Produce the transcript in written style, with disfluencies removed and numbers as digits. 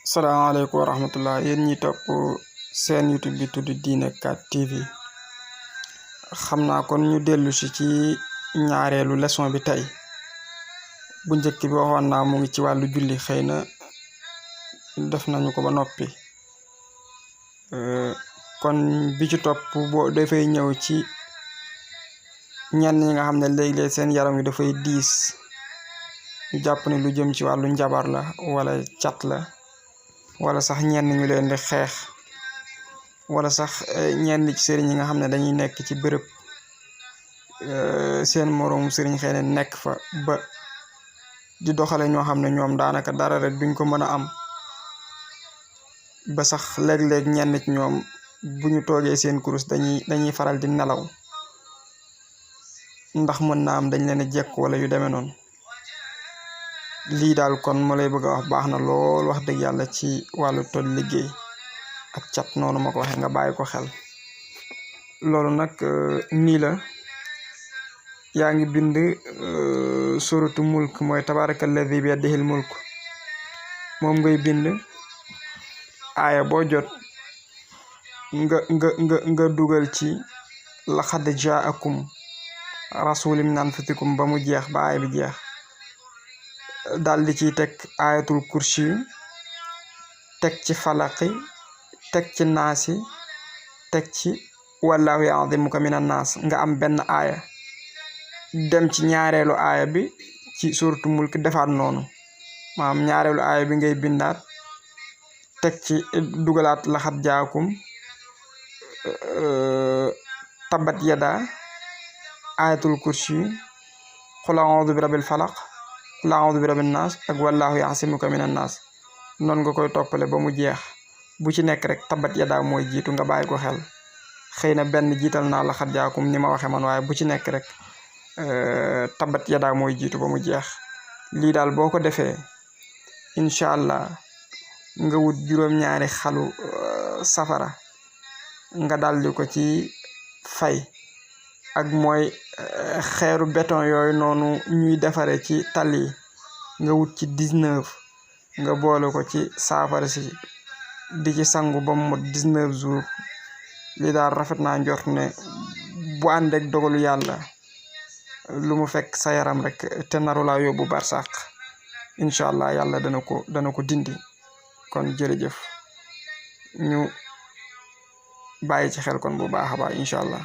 salaamaaleykum wa rahmatullah yéen ñi topp seen YouTube bi tudd Diiné 4 TV xam naa kon ñu dellu si ci ñaareelu leçon bi tey bu njëkk bi waxoon naa mu ngi ci wàllu julli xëy na def nañu ko ba noppi kon bi ci topp boo dafay ñëw ci ñenn ñi nga xam ne léeg-léeg seen yaram wi dafay diis ñu jàpp ne lu jëm ci wàllu njabar la wala cat la wala sax ñenn ñu leen di xeex wala sax ñenn ci sëriñ yi nga xam ne dañuy nekk ci bërëb seen moroomu sëriñ xëy na nekk fa ba di doxale ñoo xam ne ñoom daanaka dara rek duñ ko mën a am ba sax léeg-léeg ñenn ci ñoom bu ñu toogee seen kurus dañuy faral di nelaw ndax mën naa am dañ leen a jekk wala yu demee noonu lii daal kon ma lay bëgg a wax baax na lool wax dëgg yàlla ci wàllu tool liggéey ak cat noonu ma ko waxee nga bàyyi ko xel loolu nag nii la yaa ngi bind suratu mulk mooy tabaarakalladi bi yadihil mulk moom ngay bind aaya boo jot nga dugal ci laqad jaakum rasulun min anfusikum ba mu jeex ba aaya bi jeex daal di ciy teg ayatul kursi teg ci falaqi teg ci naasi teg ci wallahu ya'zimuka minan naas nga am benn aaya dem ci ñaareelu aaya bi ci suratu mulk defaat noonu maanaam ñaareelu aaya bi ngay bindaat teg ci dugalaat laxat jaakum tabat yada ayatul kursi qul a'udhu bi rabbil falaq qul a'udhu bi rabbin naas ak wallahu ya'simuka minan naas noonu nga koy toppale ba mu jeex bu ci nekk rek tabat yada mooy jiitu nga bàyyi ko xel xëy na benn jiital naa laxat jaakum ni ma waxe man waaye bu ci nekk rek tabat yada mooy jiitu ba mu jeex lii daal boo ko defee incha allah nga wut juróom-ñaari xalu safara nga daldi ko ci fay ak mooy xeeru béton yooyu noonu ñuy defare ci tali nga wut ci 19 nga boole ko ci saafara si di ci sangu ba mu mot 19 jours li daal rafet naa njort ne bu ànd ak dogalu yàlla lu mu fekk sa yaram rek te naru laa yóbbu barsàq incha allah yàlla dana ko dindi kon jërëjëf ñu bàyyi ci xel kon bu baax a baax incha allah